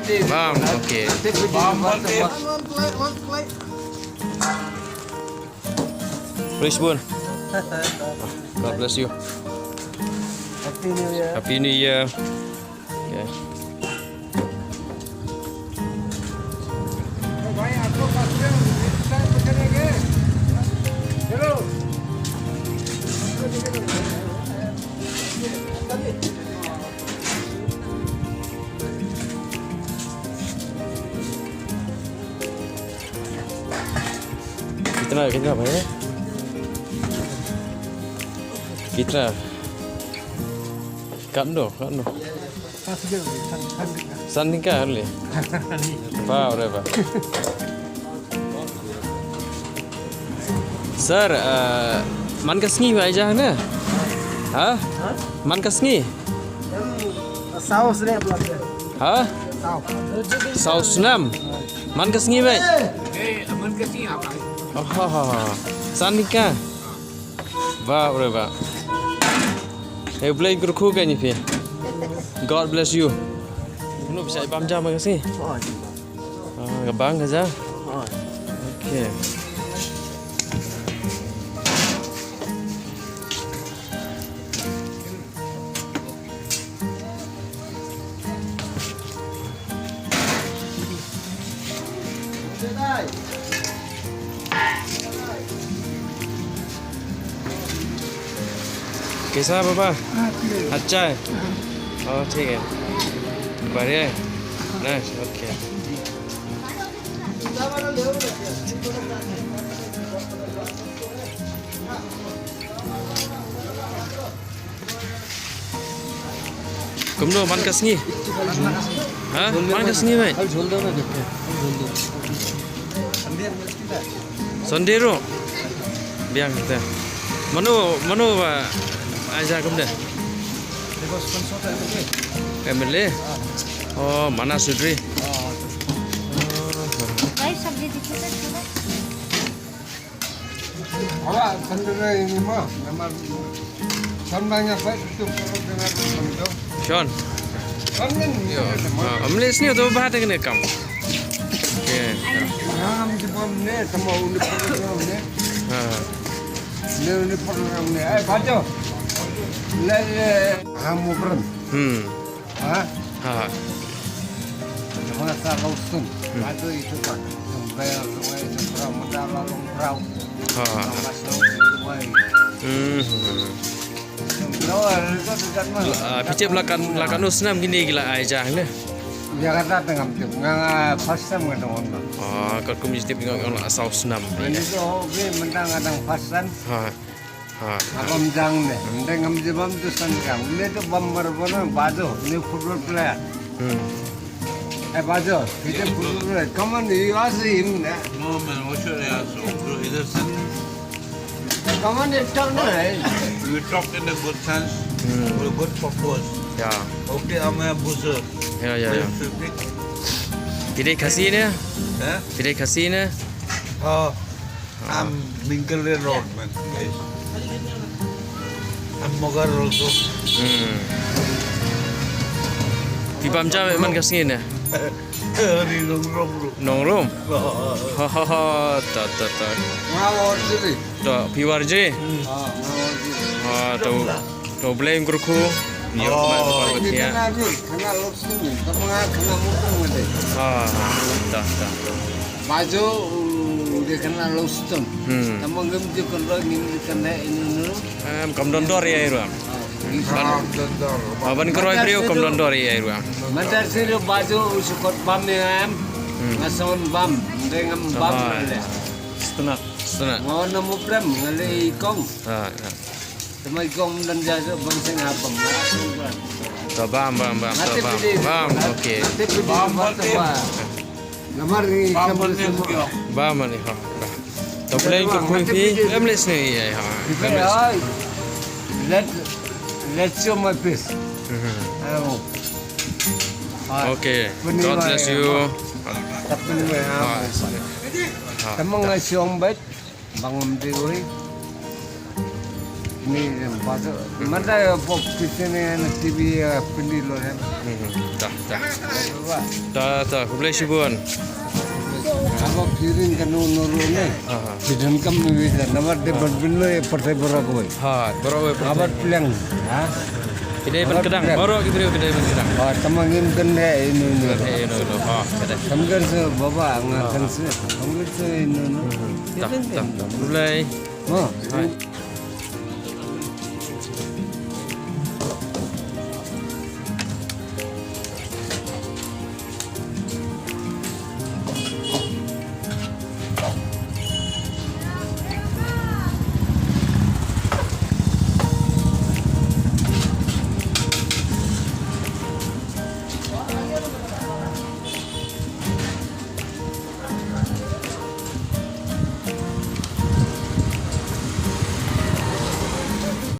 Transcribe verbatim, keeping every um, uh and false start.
Bam, okay. Bam, bam, bam. Praise bun. God bless you. Happy New Year. Happy New Year. Okay. कितना, कितना भाई? कितना? Katno, katno? San tyngka only. Wow, re ba. Sir, uh, man ka sngi ba ïa ne? Ha? Man ka sngi? Saw snem. Ha? Saw. Saw snem. Man ka sngi ba? Eh, man ka sngi apa? Oh, ha, ha, ha. San tyngka. Ba, re ba. Hey, Blei kyrkhu ka ni phi. God bless you. Kumno phi sa bam ja man ka sngi? Ah, ka bang ka ja? Okay. कैसा है पापा? हाँ, ठीक है। अच्छा है। हाँ। ओ, ठीक है। बढ़िया है। नाइस, ओके। Kumno, man ka sngi? Ha? Man ka sngi, mate? Sunday ruh. Biang kita. Mano, mano ba ai ja kumne? M L A? Oh, Manas Chaudhary. भाई, सब्जी दिखी सर, थोड़ा। Awak sendiri ini mah, memang Sean. Sean. Yo. Ah, M L A sini tu bah dengan kam. Okay. Ngam jibam ne, sama uni program ne. Ha. Ne uni program ne. Eh, bajo. Le, le. Hamu beren. Hmm. Ha? Ha. Masa kau sun. Hmm. Bajo itu kan. Bayar sungai itu perahu, mendala long perahu. Ha. Tambah sungai itu baik. Hmm. Ah, phi tip la kan, la kan u snam kine ki la ai ja ne? Ïa kata te ngam tip. Nga, nga first time nga dang on. Ah, katkum phi tip nga, nga la saw snam. Ani to, okay, mynta nga dang first time. Ha. Ha. Nga bam jang ne. Mynta ngam jibam tu san jang. Ne to bam mar bana bajo, ne football player. Hmm. Eh, bajo, kita football player. Come on, you ask him, eh? No, man, what should I ask? Either send Come on, you talk, no, eh? You talk in a good sense, hmm, with a good purpose. Yeah. Okay, I'm a buzzer. Yeah, yeah, yeah. Phi dei Khasi ne? Eh? Phi dei Khasi ne? Oh, I'm Mingle Road, man. I'm Mughal also. Hmm. Phi bam ja man ka sngi ne? Ari nongrum. Nongrum? Ha, ha, ha. Ta, ta, ta. Nga Warjri. Ta, phi Warjri? Hmm. Ah, nga Warjri. Ah, ta, ta Blei kyrkhu. Yo, oh. Kena, kena lok sini. Tama kena mutung mede. Ha, ta, ta. Bajo, u, de kena lok ston. Hmm. Tama ngam ju kena, ngam ju kena ini, ini. Em, kam don dor ïa i ruh. Ah, ban kroi briew kam don dor ïa i ruh. Mynta shu bajo u shu kot bam ïa em. Hmm. Nga son bam, de ngam bam le. Stunat. Stunat. Ngo na mu prem, nga le i kong. Ha, ha. Tama i kong dan ja so bam seng ha bam. To bam, bam, bam, to bam. Bam, okay. Bam, bam, bam. Namar ni bam, bam, bam. Bam ni ha. To Blei kyrkhu ïa phi, em les ni, ïa, ha. Em les. Let, let's show my face. Mhm. Hello. Okay. God bless you. Tapi ni, ha. Ha, sorry. Ha. Tama nga shong bet, bang am de oi. Ni, eh, baso, mata, eh, pop, pisa ni, eh, T V, eh, pili lo, eh. Hmm, hmm. Ta, ta. Ba. Ta, ta, khublei shibun. Aba piring ka no, no, no, ne. Ha, ha. Pidan kam mi bisa, namar de ban bin lo, eh, partai barak ko. Ha, barak ko, partai. Aba pleng, ha? Ki dei ban kdang, baroh ki briew ki dei ban kdang. Ba, tama ngim kan he, inu, inu. Kan he, inu, inu. Ha, ka dei. Kam kan se, baba, nga kan se. Kam kan se, inu, inu. Ta, ta. Khublei. Ha. Hai.